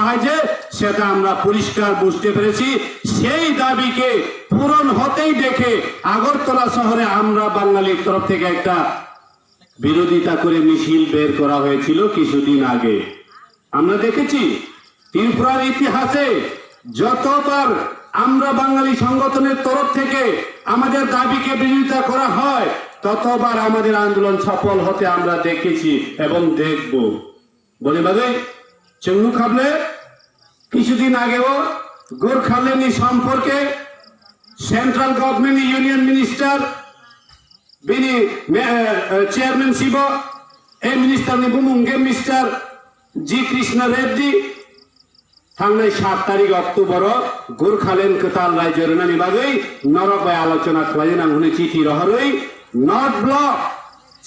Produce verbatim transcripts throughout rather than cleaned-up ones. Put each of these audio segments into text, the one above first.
হয় যে, সেটা আমরা পরিষ্কার বুঝতে পেরেছি। সেই দাবিকে পূরণ হতেই দেখে আগরতলা শহরে আমরা বাঙালির তরফ থেকে একটা বিরোধিতা করে মিছিল বের করা হয়েছিল কিছুদিন আগে। আমরা দেখেছি ত্রিপুরার ইতিহাসে যতবার আমরা বাঙালি সংগঠনের তরফ থেকে আমাদের দাবিকে বিরোধিতা করা হয়, ততবার আমাদের আন্দোলন সফল হতে আমরা দেখেছি এবং দেখব। Boni bagwi chwng nukha ble, কিছুদিন আগেও গোর্খাল্যান্ডনি সম্পর্কে সেন্ট্রাল গভর্নমেন্টনি union minister, bini me-, eh, eh, chairmanship o, ei minister ni bumung hwnkhe Mister G Krishna Reddy. Thangnai saat tarik October o Gurkhaland kwtal raijyo rwnani bagwi norok bai alochona khlaiwi nang hwnwi chithi rohorwi North Block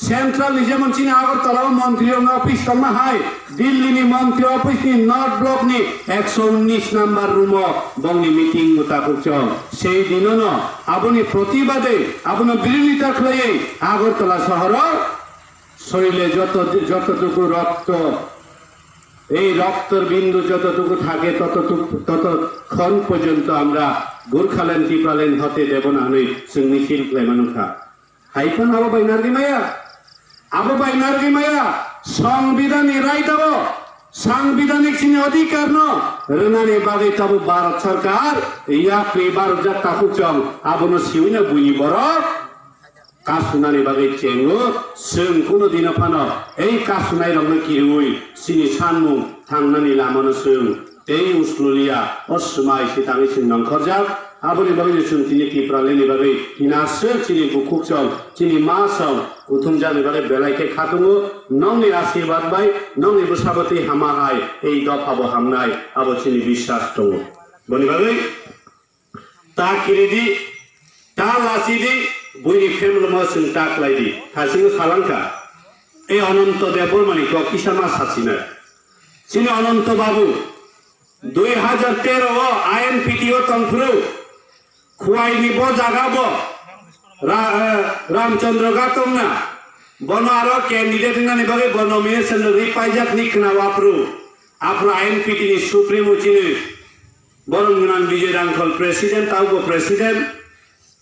Central ni jemon chini Agartala o montri rokni office tongma hai, Delhi ni montri office ni North Block ni ekso unnish number room o bongni meeting mwtakhuk chong. Sei dino no aboni protibade, abono birodita khlaiwi Agartala sohoro শরীরে যত, যতটুকু রক্ত, এই রক্তের বিন্দু যতটুকু থাকে, ততটুকু, ততক্ষণ পর্যন্ত আমরা গোর্খাল্যান্ড, ত্রিপুরাল্যান্ড হতে দেব না, hwnwi chwng misil khlaimano kha. Hai phano abo bai narwgwi maya? Abo bai narwgwi maya? Songbidanni right abo, sangbidanik chini odhikar no rwnani bagwi tabuk Bharat Sarkar yakri barjak takhuk chong, abono siwino buini borok kasunani bagwi chengo, chwng kuno dino phano ei kasunai rokno kiriwi chini sanmung thangnani lamano chwng tei uslulia, o swmai sitangwi chwng nongkhorjak. Aboni bagwino chwng tini Tipralandni bagwi hina aswk chini bukhuk chong, chini ma chong kuthumjakni bagwi belai khe khatungo. Nongni asirwad bai, nongni bwsabo tei hama hai ei dopha bo hamnai, abo chini biswas tongo. Boni bagwi ta kiridi, ta lasidi, buini family mo chwng ta khlaidi. Thasingno salangkha, e Ananto Debbarmani kok kisa ma sasinai. Chini Ananto Babu, dui hajar tero o I N P T o tongphuru, Khuaini bo jaga bo Ra-, eh, Ramchandra Gatongna, bono aro candidate wngnani bagwi bo nomination rwi paijak ni khna o aphuru. Aphuru I N P T ni supremo chini Borom gwnang Bijoy Rangkhol president, taubo president,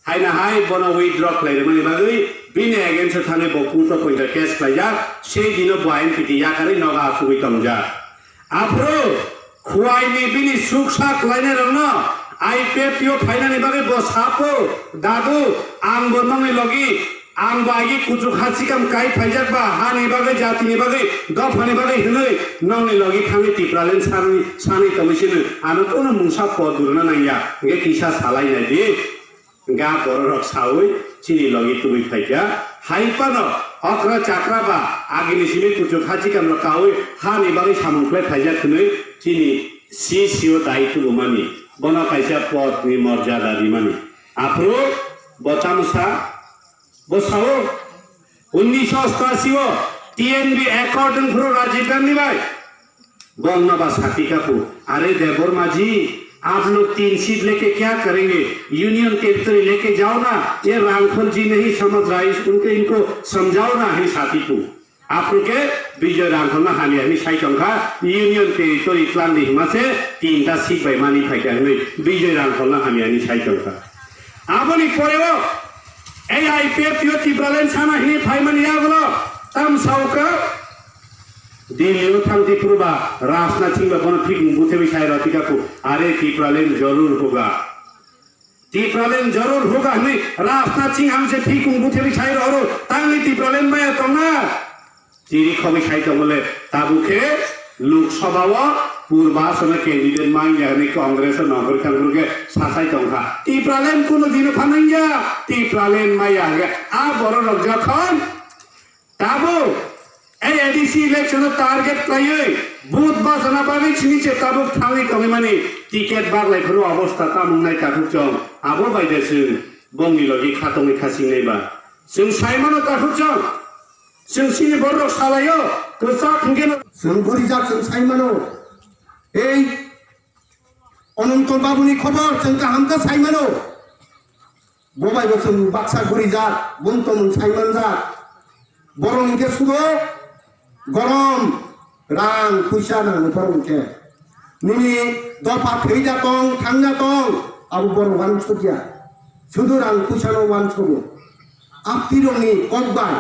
haina hai bono withdraw khlai rwmani bagwi bini against o thangwi bo court o poito case khlaijak, sei dino bo I N P T yakarwi nogo achugwi tongjak. Aphuru Khuaini bini suksa khlainai rokno I P F T o phainani bagwi bo sapo, dadu, ang bo nongni logi Ang bai kuchuk ha chikam kai phaijak ba, hani bagwi, jatini bagwi, dophani bagwi hwnwi nongni logi thangwi Tipraland sanwi, sanwi tongwi sino ano kono mungsa pod rwna nangya, hwnkhe kisa salai nai di. Ga bororok sawi chini logi tubui phaikha. Hai phano okra chakra ba agini simi kuchuk ha chikam rok kaui hani bagwi samung khlai phaijak hwnwi chini C C o dai tubumani. Bono kaisa pod ni morjada rimani. Aphuru bo tamo sa? Bo sao, unnish sho ostasi o T N V accord wngphuru Rajiv Gandhi bai. Bongno ba sati kapu, "Are Debbarma ji, aap log teen seat leke kya karenge? Union territory leke jao na, ye Rangkhol ji nahi samajh raha, unko, inko samjhao na," hai sati pu. Aphuru khe Bijoy Rangkholno hamya hwnwi sai tongkha, Union Territory twlangdi hwnma se tinta seat bai mani phaikha hwnwi Bijoy Rangkholno hamya hwnwi sai tongkha. Aboni poreo A I P F T o Tipraland sana hwnwi phaimani yagulo tam saukha Delhi o thang Tripura ba Rajnath Singh ba bono thik buthe bai sai rw thika khu, "Are Tipraland jarur hoga." Tipraland jarur hoga hwnwi Rajnath Singh ang se thikung butheli sai roro tangwi Tipraland maya tongna. Chiri khogwi sai tongole tabuk khe Lok Sabha o Purba Asana candidate manya hwnwi Congress o nongkhor thang khe sasai tongkha. Tipraland kuno dino phanangya, Tipraland maya hwnkhe a borok rok jokhon Tabuk, ei A D C election o target khlaiwi vote bachana bagwi sini se tabuk thangwi tongwi mani ticket baglai phuru obostha tamung nai takhuk chong. Abo bai de chwng bongni logi khatongwi khaching nai ba. Chwng sai mano takhuk chong. Chwng sini borok salaio, kwchak hwnkhe no. Chwng burijak chwng sai mano. Ei Ananto Babuni khobor chwng kaham khe sai mano. Bo bai bo chwng baksa gurijak, bung tongmung sai manjak. Borok hwnkhe sugo gorom rang puisa nango borok hwnkhe. Nini dopha thwi da tong, thang da tong, abo borok uansuk ya. Sudu rang puisa no uansuk ya. Apti rok ni kok bai.